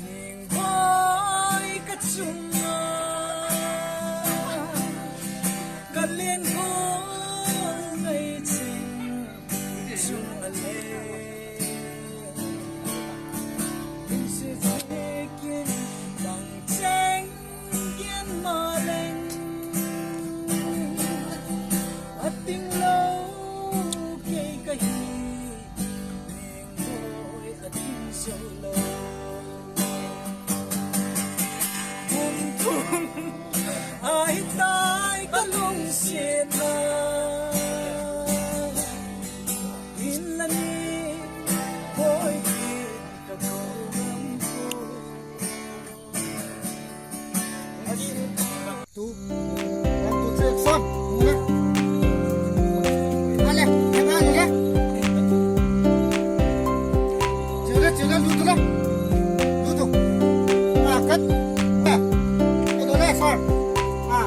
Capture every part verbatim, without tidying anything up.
Ning bawi ka chung a, ka leng gual ngai ching chung a le. Ning si ziakin bang cheng gen maleng, a ting lo kei ka hi. Ning bawi a ding zo lo. Kum thum ahi tai ka lungsiatna, in la ni bawi hi ka ko ngam pua. Tu, one, two, three, action. Nung le. A le, nung le. Chiu le, chiu le, lut tu le. Lut tu. A, cut. A. Lut tu le, sir. A.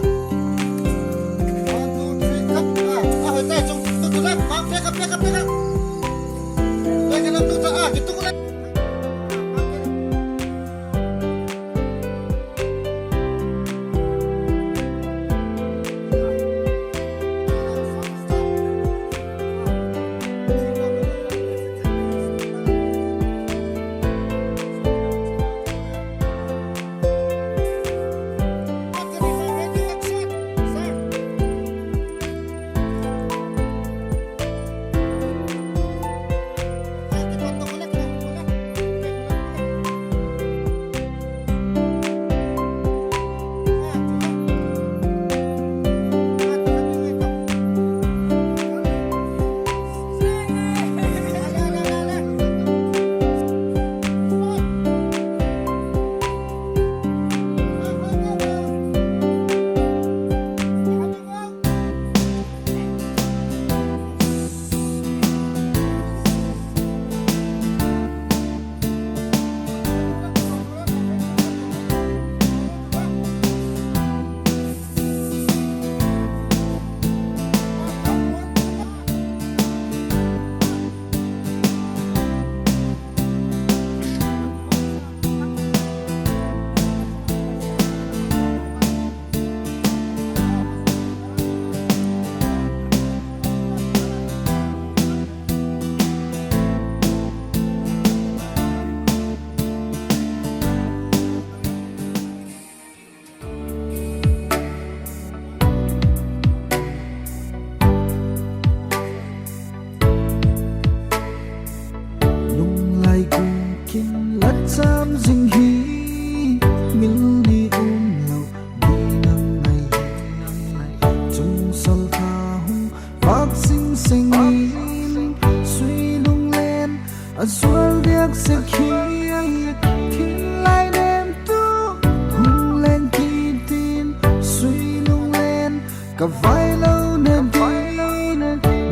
One, two, three, cut. A, a, hoi tai chung. Lut tu le. Bang, piak a, piak a, piak a. Piak a, lut tu a, kitu le. Lunglai gûk in la châm zing hi, mil ni um lo ding nang ngai hi. Chungchâng kha hung vâk sing seng in, sui lunglen a zual diak sek hi. Thil lai nêm tu hung leng kit in, sui lunglen ka vai lo na ding,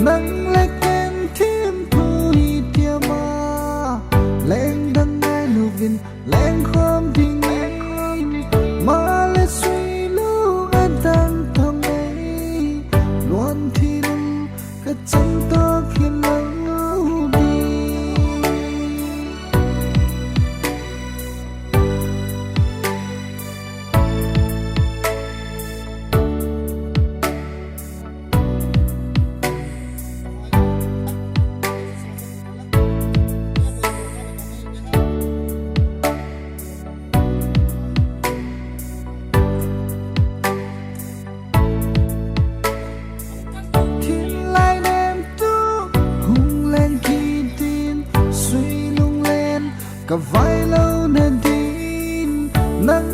nang le ken thiampu hi tiam a, leng dang ngai lo in leng khawm ding in, maleh sui lung a dang ta mai, luan thil ka chang tawk hi lo ding. Thil lai nêm tu hung leng kit in, sui lunglen ka vai lo na ding, nang